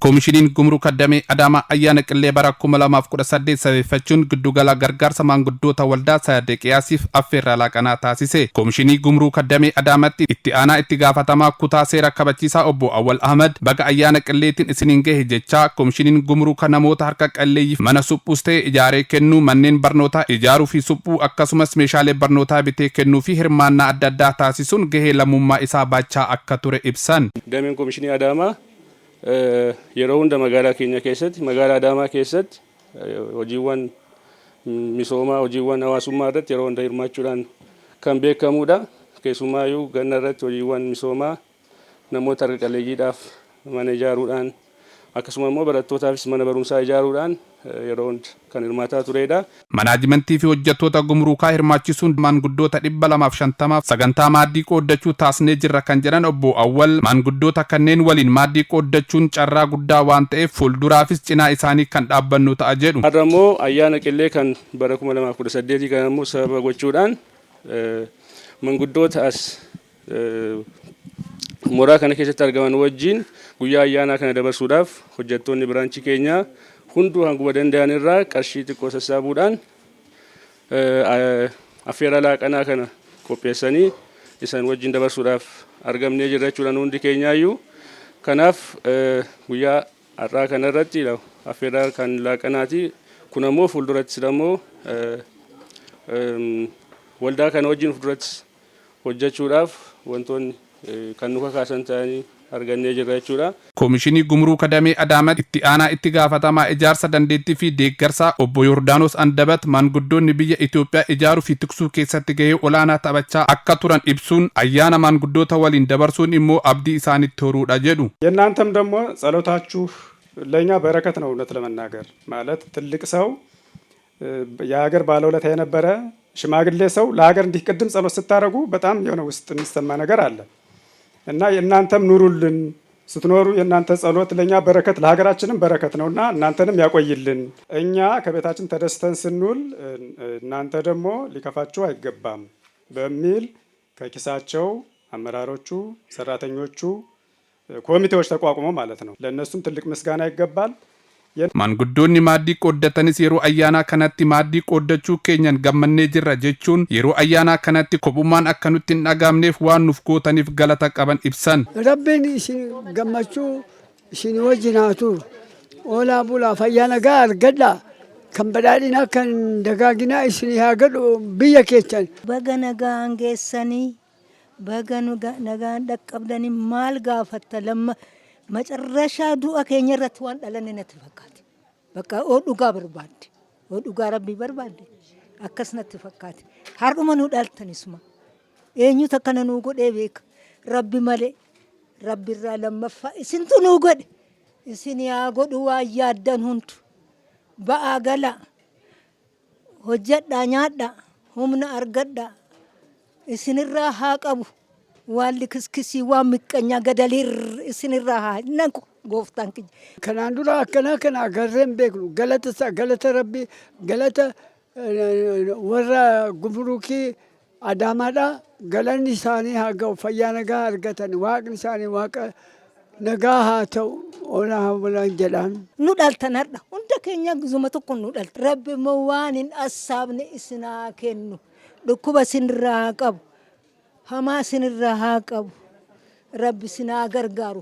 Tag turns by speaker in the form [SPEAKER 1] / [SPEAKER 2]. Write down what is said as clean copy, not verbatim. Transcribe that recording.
[SPEAKER 1] Koomishiniin Gumruka Damee Adaamaa Ayyaana Qillee bara 2018 sababeeffachuun giddugala gargaarsa maanguddoota Waldaa Sadeqiyaasiif affeerraa laaqanaa taasise. Koomishinii Gumruka Damee Adaamaatti itti aanaa itti gaafatamaa kutaa seera kabachiisaa obbo Awwal Ahmad baga ayyaana qilleetiin isiniin gahe jechaa, koomishiniin gumruka namoota harka qalleeyyiif mana suphuus ta'e ijaaree kennuu, manneen barnootaa ijaaruu fi suphuu, akkasumas meeshaalee barnootaa bitee kennuu fi hirmaannaa adda addaa taasisuun gahee lammummaa isaa baachaa akka ture ibsan.
[SPEAKER 2] Dameen Koomishinii Adaamaa yeroo hunda magaalaa keenya keessatti, magaalaa Adaamaa keessatti, hojiiwwan misoomaa, hojiiwwan hawaasummaa irratti yeroo hunda hirmaachuudhaan kan beekamudha. Keessumaayyuu ganna irratti hojiiwwan misoomaa namoota harka qalleeyyiidhaaf mana ijaaruudhaan, akkasuma immoo barattootaafis mana barumsaa ijaaruudhaan yeroo hunda kan hirmaataa turedha.
[SPEAKER 1] Manaajimentii fi hojjettoota gumruukaa hirmaachisuun maanguddoota 250f sagantaa maaddii qooddachuu taasnee jirra kan jedhan obbo Awwal, maanguddoota kanneen waliin maaddii qooddachuun carraa guddaa waan ta'eef fuulduraafis cinaa isaanii kan dhaabbannu ta'a jedhu.
[SPEAKER 2] Har'a immoo ayyaana qillee kan bara 2018 kana immoo sababa gochuudhaan manguddoota as mooraa kana keessatti argaman wajjin guyyaa ayyaanaa kana dabarsuudhaaf hojjettoonni branchii keenyaa hunduu hanguma danda'an irraa qarshii xiqqoo sassaabuudhaan affeera laaqanaa kana qopheessanii isaan wajjin dabarsuudhaaf argamnee jirra jechuudha hundi keenyaayyuu. Kanaaf guyyaa har'aa kana irratti affeerraa kan laaqanaati. Kun ammoo fuuldurattis immoo waldaa kana wajjin fuuldurattis hojjechuudhaaf wantoonni kan nu kakaasan ta'anii argannee jirra jechuudha.
[SPEAKER 1] Koomishinii Gumruuka Damee Adaamaatti itti aanaa itti gaafatamaa ijaarsa dandeettii fi deeggarsaa obbo Yordaanos Andabat maanguddoonni biyya Itoophiyaa ijaaruu fi tiksuu keessatti gahee olaanaa taphachaa akka turan ibsuun, ayyaana maanguddoota waliin dabarsuun immoo abdii isaanitti horuudha jedhu.
[SPEAKER 3] የእናንተም ደግሞ ጸሎታችሁ ለእኛ በረከት ነው። እውነት ለመናገር ማለት ትልቅ ሰው፣ የሀገር ባለውለታ የነበረ ሽማግሌ ሰው ለሀገር እንዲህ ቅድም ጸሎት ስታደርጉ በጣም የሆነ ውስጥ የሚሰማ ነገር አለ እና የእናንተም ኑሩልን፣ ስትኖሩ የእናንተ ጸሎት ለእኛ በረከት ለሀገራችንም በረከት ነውና እናንተንም ያቆይልን። እኛ ከቤታችን ተደስተን ስንውል እናንተ ደግሞ ሊከፋችሁ አይገባም በሚል ከኪሳቸው አመራሮቹ፣ ሰራተኞቹ፣ ኮሚቴዎች ተቋቁመው ማለት ነው። ለእነሱም ትልቅ ምስጋና ይገባል።
[SPEAKER 1] Maanguddoonni maaddii qooddatanis yeroo ayyaanaa kanatti maaddii qooddachuu keenyan gammannee jirra jechuun, yeroo ayyaanaa kanatti kophummaan akka nutti hin dhagaamneef waan nuuf gootaniif galata qaban ibsan.
[SPEAKER 4] Rabbiin isin gammachuu isin wajjin haa turu. Oolaa bulaa, fayyaa nagaa argadhaa. Kan badhaadhinaa kan dagaaginaa isin haa godhu biyya keessan.
[SPEAKER 5] Baga nagaan geessanii, baga nagaan dhaqqabdanii. Maal gaafatta? Lamma macarrashaa du'a keenya irratti waan dhalanne natti fakkaate. Bakka oo dhugaa barbaadde, oo dhugaa rabbii barbaadde, akkas natti fakkaate. Har'uma nu dhaltanisuma. Eenyutu akkana nuu godhee beeka? Rabbi malee. Rabbi irraa lammaffaa isintu nuu godhe. Isin yaa godhu waan yaaddan hundu. Ba'aa gala. Hojjedhaa, nyaadhaa, humna argadhaa. Isinirraa haa qabu. Waan likiskisii, waan miqqanyaa gadaliir isinirraa haa naqu gooftaan kiyya.
[SPEAKER 4] Kanaan dura akkanaa kana agarree hin beeknu. Galata isaa, galata rabbii, galata warra gumrukii Adaamaadha. Galanni isaanii haa ga'u, fayyaa nagaa argatan, waaqni isaanii waaqa nagaa haa ta'u, oolaa haa bulan jedhaan.
[SPEAKER 5] Nu dhaltan har'a hunda keenya gizuma tokko nu dhaltan. Rabbi immoo waan hin assaabne isin haa kennu. Dhukkuba isinirraa haa qabu. Hamaa isinirraa haa qabu. Rabbi isin haa gargaaru.